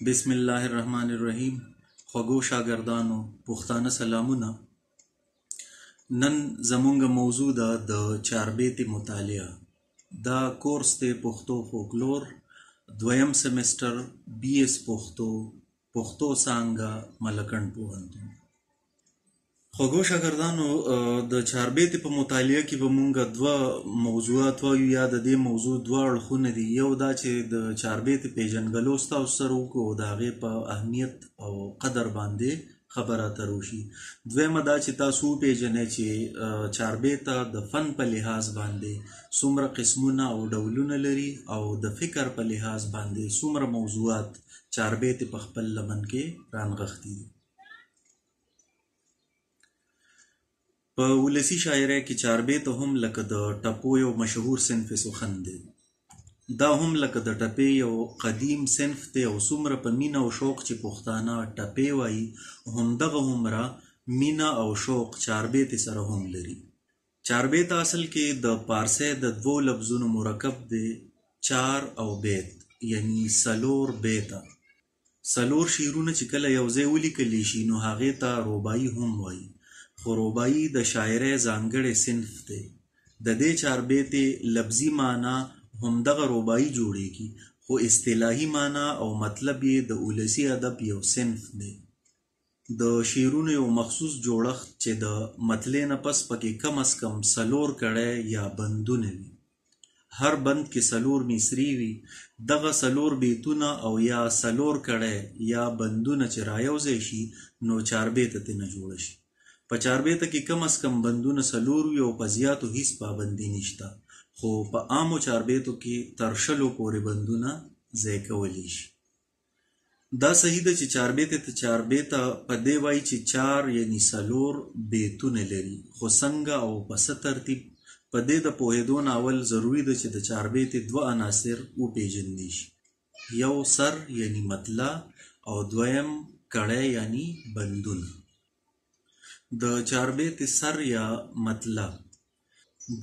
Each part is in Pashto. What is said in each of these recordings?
بسم الله الرحمن الرحیم. خوږو شاګردانو، پښتانه سلامونه. نن زمونږ موضوع ده د چاربیتې مطالعه. دا کورس دی پښتو فوکلور، دویم سمستر، بي اس پښتو، پښتو څانګه، ملکنډ پوهنتون. خوږو شاګردانو، د چاربیتې په مطالعه کې به مونږ دوه موضوعات وایو، یا د دې موضوع دوه اړخونه دي. یو دا چې د چاربیتې پېژندګلو ستاسو سره وکړو او د هغې په اهمیت او قدر باندې خبره اترې وشي. دویمه دا چې تاسو وپېژنئ چې چاربیته د فن په لحاظ باندې څومره قسمونه او ډولونه لري او د فکر په لحاظ باندې څومره موضوعات چاربیتې په خپل لمن کې رانغښتي دي. په ولسي شاعرۍ کې چاربیته هم لکه د ټپو یو مشهور صنف سخن دی. دا هم لکه د ټپې یو قدیم صنف دی، او څومره په مینه او شوق چې پښتانه ټپې وایي، همدغه هومره مینه او شوق چاربیتې سره هم لري. چاربیته اصل کې د پارسۍ د دوو لفظونو مرکب دی، چار او بیت، یعنی څلور بیته. څلور شعرونه چې کله یو ځای ولیکل شي نو هغې ته رباعي هم وایي، خو رباعي د شاعرۍ ځانګړی صنف دی. د دې چاربیتې لفظي معنا همدغه رباعي جوړیږي، خو اصطلاحي معنا او مطلب یې د ولسي ادب یو صنف دی، د شعرونو یو مخصوص جوړښت چې د مطلع نه پس پکې کم از کم څلور کړۍ یا بندونه وي، هر بند کې څلور مصرې وي. دغه څلور بیتونه او یا څلور کړۍ یا بندونه چې رایوځای شي نو چاربیته ترېنه جوړه شي. په چاربیته کې کم از کم بندونه څلور وي او په زیاتو هیڅ پابندي نشته، خو په عامو چاربیتو کې تر 20 پورې بندونه ځای کولی شي. دا صحیح ده چې چاربیتې ته چاربیته په دې وایي چې چار یعنی څلور بیتونه لري، خو څنګه او په څه ترتیب، په دې د پوهېدو نه اول ضروري ده چې د چاربیتې دوه عناصر وپېژندل شي، یو سر یعنی مطلع او دویم کړی یعنی بندونه. د چاربیتې سر یا مطلع،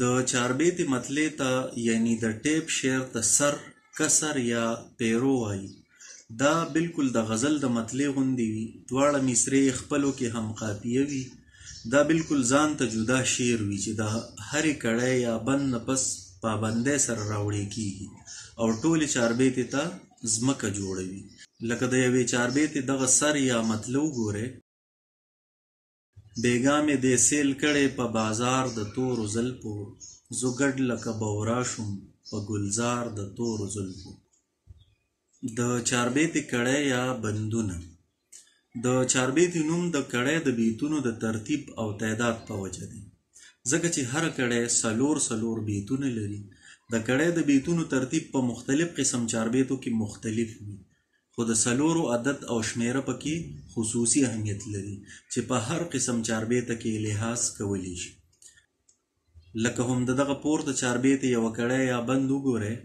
د چاربیتې مطلع ته یعنی د ټیپ شعر ته سر، کسر یا پیرو وایي. دا بالکل د غزل د مطلع غوندې وي، دواړه مصرې یې خپلو کې هم قافیه وي. دا بالکل ځان ته جدا شعر وي چې د هرې کړۍ یا بند نه پس پابندۍ سره راوړی کیږي او ټولې چاربیتې ته ځمکه جوړوي. لکه د یوې چاربیتې دغه سر یا مطلع وګورئ: بېګا مې دې سیل کړی په بازار د تورو زلفو، زه ګډ لکه بورا شوم په ګلزار د تورو زلفو. د چاربیتې کړۍ یا بندونه، د چاربیتې نوم د کړۍ د بیتونو د ترتیب او تعداد په وجه دی، ځکه چې هره کړۍ څلور څلور بیتونه لري. د کړۍ د بیتونو ترتیب په مختلف قسم چاربیتو کې مختلف وي، خو د څلورو عدد او شمېره پکې خصوصي اهمیت لري چې په هر قسم چاربیته کې لحاظ کولی شي. لکه هم د دغه پورته چاربیتې یوه کړۍ یا بند وګورئ: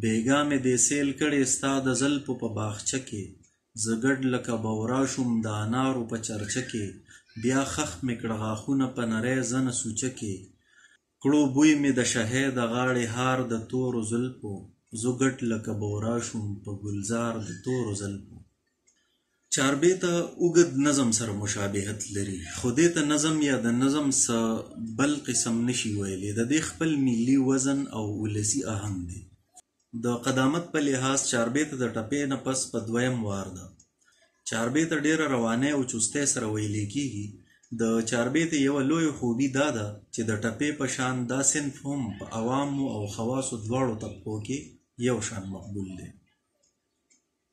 بېګا مې دې سیل کړی ستا د زلفو په باغچه کې، زه ګډ لکه بورا شوم د انارو په چرچه کې، بیا ښخ مې کړه غاښونه په نرۍ زنه سوچه کې، کړو بوی مې د شهۍ د غاړې هار د تورو زلفو، زه ګډ لکه بورا شوم په ګلزار د تورو زلفو. چاربیته اوږد نظم سره مشابهت لري، خو دې ته نظم یا د نظم څه بل قسم نشي ویلی. د دې خپل ملي وزن او ولسي اهنګ دی. د قدامت په لحاظ چاربیته د ټپې نه پس په دویم وار ده. چاربیته ډېره روانۍ او چستۍ سره ویلی کیږي. د چاربیتې یوه لویه خوبي دا ده چې د ټپې په شان دا صنف هم په عوامو او خواصو دواړو طبقو کې یو شان مقبول دی.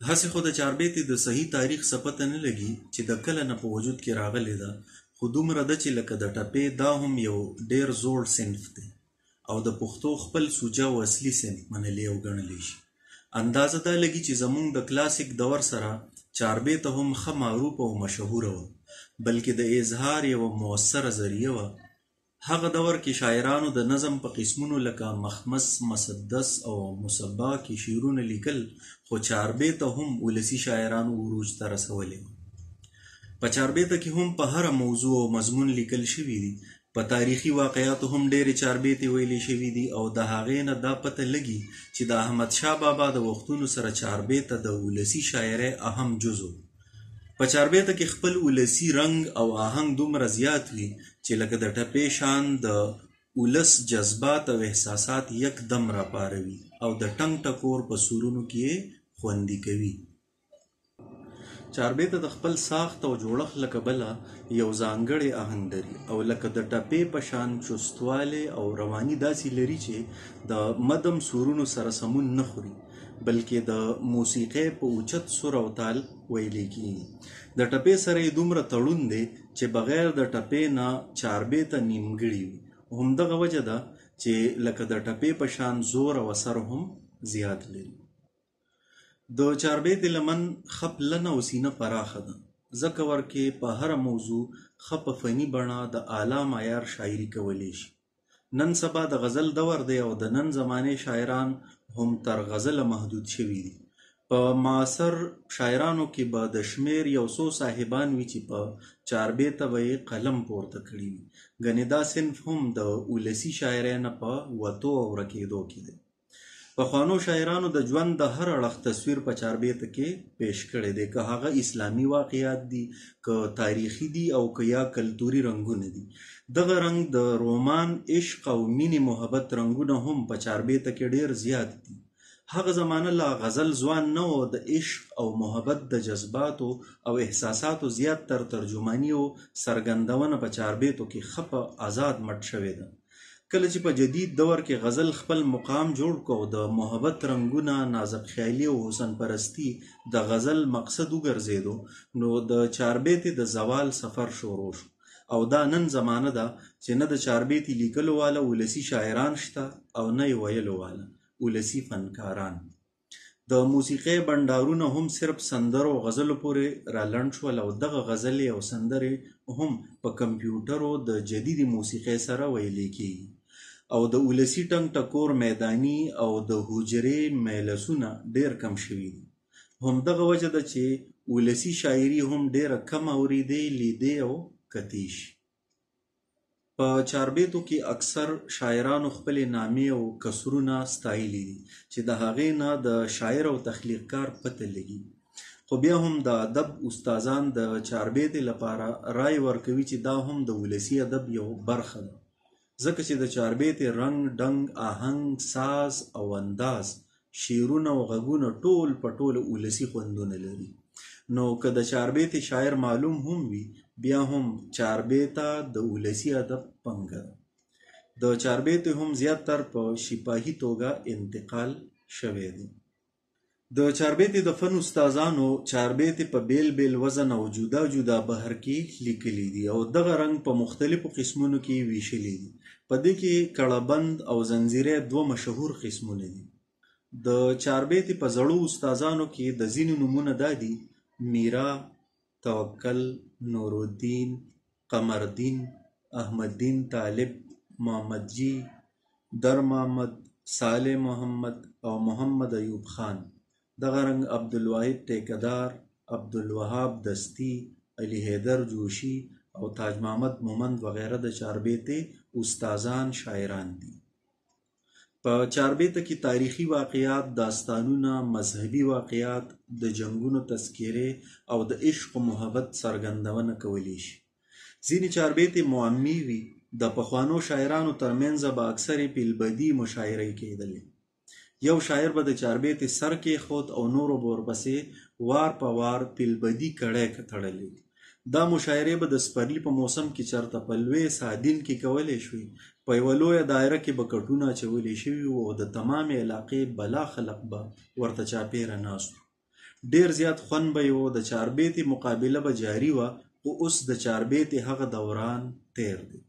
هسې خو د چاربیتې د صحیح تاریخ څه پته نه لګي چې د کله نه په وجود کې راغلې ده، خو دومره ده چې لکه د ټپې دا هم یو ډېر زوړ صنف دی او د پښتو خپل سوچه او اصلي صنف منلی او ګڼلی شي. اندازه دا لګي چې زموږ د کلاسیک دور سره چاربیته هم ښه معروفه او مشهوره وه، بلکې د اظهار یوه موثره ذریعه وه. هغه دور کې شاعرانو د نظم په قسمونو لکه مخمس، مسدس او مصبع کې شعرونه لیکل، خو چاربیته هم ولسي شاعرانو عروج ته رسولې وه. په چاربیته کې هم په هره موضوع او مضمون لیکل شوي دي. په تاریخي واقعاتو هم ډېرې چاربیتې ویلې شوې دي او د هغې نه دا پته لګي چې د احمد شاه بابا د وختونو سره چاربیته د ولسي شاعرۍ اهم جز و. په چاربیته کې خپل ولسي رنګ او آهنګ دومره زیات وي چې لکه د ټپې شان د ولس جذبات او احساسات یک دم راپاروي او د ټنګ ټکور په سورونو کې یې خوندي کوي. چاربیته د خپل ساخت او جوړښت له کبله یو ځانګړی اهنګ لري او لکه د ټپې په شان چستوالی او رواني داسې لري چې د مدم سورونو سره سمون نه خوري، بلکې د موسیقۍ په اوچت سور او تال ویلې کېږي. د ټپې سره یې دومره تړون دی چې بغیر د ټپې نه چاربیته نیمګړې وي. همدغه وجه ده چې لکه د ټپې په شان زور او اثر هم زیات لري. د چاربیتې لمن ښه پلنه او سینه پراخه ده، ځکه ورکې په هره موضوع ښه په فني بڼه د اعلی معیار شاعري کولی شي. نن سبا د غزل دور دی او د نن زمانې شاعران هم تر غزله محدود شوي دي. په معاصر شاعرانو کې به د شمېر یو څو صاحبان وي چې په چاربیته به یې قلم پورته کړی وي، ګنې دا صنف هم د ولسي شاعرۍ نه په وتو او ورکېدو کې دی. پخوانو شاعرانو د ژوند د هر اړخ تصویر په چاربیته کې پیش کړی دی، که هغه اسلامي واقعات دي، که تاریخي دي او که یا کلتوري رنګونه دي. دغه رنګ د رومان، عشق او مینې محبت رنګونه هم په چاربیته کې ډېر زیات دي. هغه زمانه لا غزل ځوان نه و، د عشق او محبت د جذباتو او احساساتو زیات تر ترجماني او څرګندونه په چاربیتو کې ښه په ازاد مټ شوې ده. کله چې په جدید دور کې غزل خپل مقام جوړ کړ او د محبت رنګونه، نازک خیالي او حسن پرستي د غزل مقصد وګرځېدو، نو د چاربیتې د زوال سفر شروع شو او دا نن زمانه ده چې نه د چاربیتې لیکلو واله ولسي شاعران شته او نه یې ویلو واله ولسي فنکاران. د موسیقۍ بنډارونه هم صرف سندرو او غزلو پورې رالنډ شول او دغه غزلې او سندرې هم په کمپیوټرو د جدیدې موسیقۍ سره ویلې کېږي او د ولسي ټنګ ټکور میداني او د حجرې میلسونه ډېر کم شوي دي. همدغه وجه ده چې ولسي شاعري هم ډېره کمه اورېدې، لیدې او کتې شي. په چاربیتو کې اکثر شاعرانو خپلې نامې او کسرونه ستایلي دي چې د هغې نه د شاعر او تخلیقکار پته لګي، خو بیا هم د ادب استادان د چاربیتې لپاره رای ورکوي چې دا هم د ولسي ادب یو برخه ده، ځکه چې د چاربیتې رنګ، ډنګ، آهنګ، ساز او انداز، شعرونه او غږونه ټول په ټوله ولسي خوندونه لري. نو که د چاربیتې شاعر معلوم هم وي، بیا هم چاربیته د ولسي ادب پنګه ده. د چاربیتې هم زیات تر په شفاهي توګه انتقال شوی دی. د چاربیتې د فن استادانو چاربیتې په بیل بیل وزن او جدا جدا بحر کې لیکلي دي او دغه رنګ په مختلفو قسمونو کې ویشلي دي. په دې کې کړبند او زنځیری دوه مشهور قسمونه دي. د چاربیتې په زړو استادانو کې د ځینو نومونه دا دي: میرا، توکل، نورالدین، قمردین، احمددین طالب، محمد جي، در محمد، صالح محمد او محمد ایوب خان. دغه رنګ عبدالواحد ټیکدار، عبدالوهاب دستي، علي حیدر جوشي او تاج محمد مومند وغیره د چاربیتې استادان شاعران دي. په چاربیته کې تاریخي واقعات، داستانونه، مذهبي واقعات، د جنګونو تذکرې او د عشق و محبت څرګندونه کولی شي. ځینې چاربیتې معمې وي. د پخوانو شاعرانو ترمنځ به اکثرې پیلبدي مشاعرې کېدلې. یو شاعر به د چاربیتې سر کېښود او نورو به ورپسې وار په وار پیلبدي کړی تړلې. دا مشاعرې به د سپرلي په موسم کې چرته په لوی سادین کې کولی شوې. په یوه لویه دایره کې به کټونه اچولی شوي وو او د تمامې علاقې بلا خلق به ورته چاپېره ناست وو. ډېر زیات خوند به یې و. د چاربیتې مقابله به جاري وه، خو اوس د چاربیتې هغه دوران تېر دی.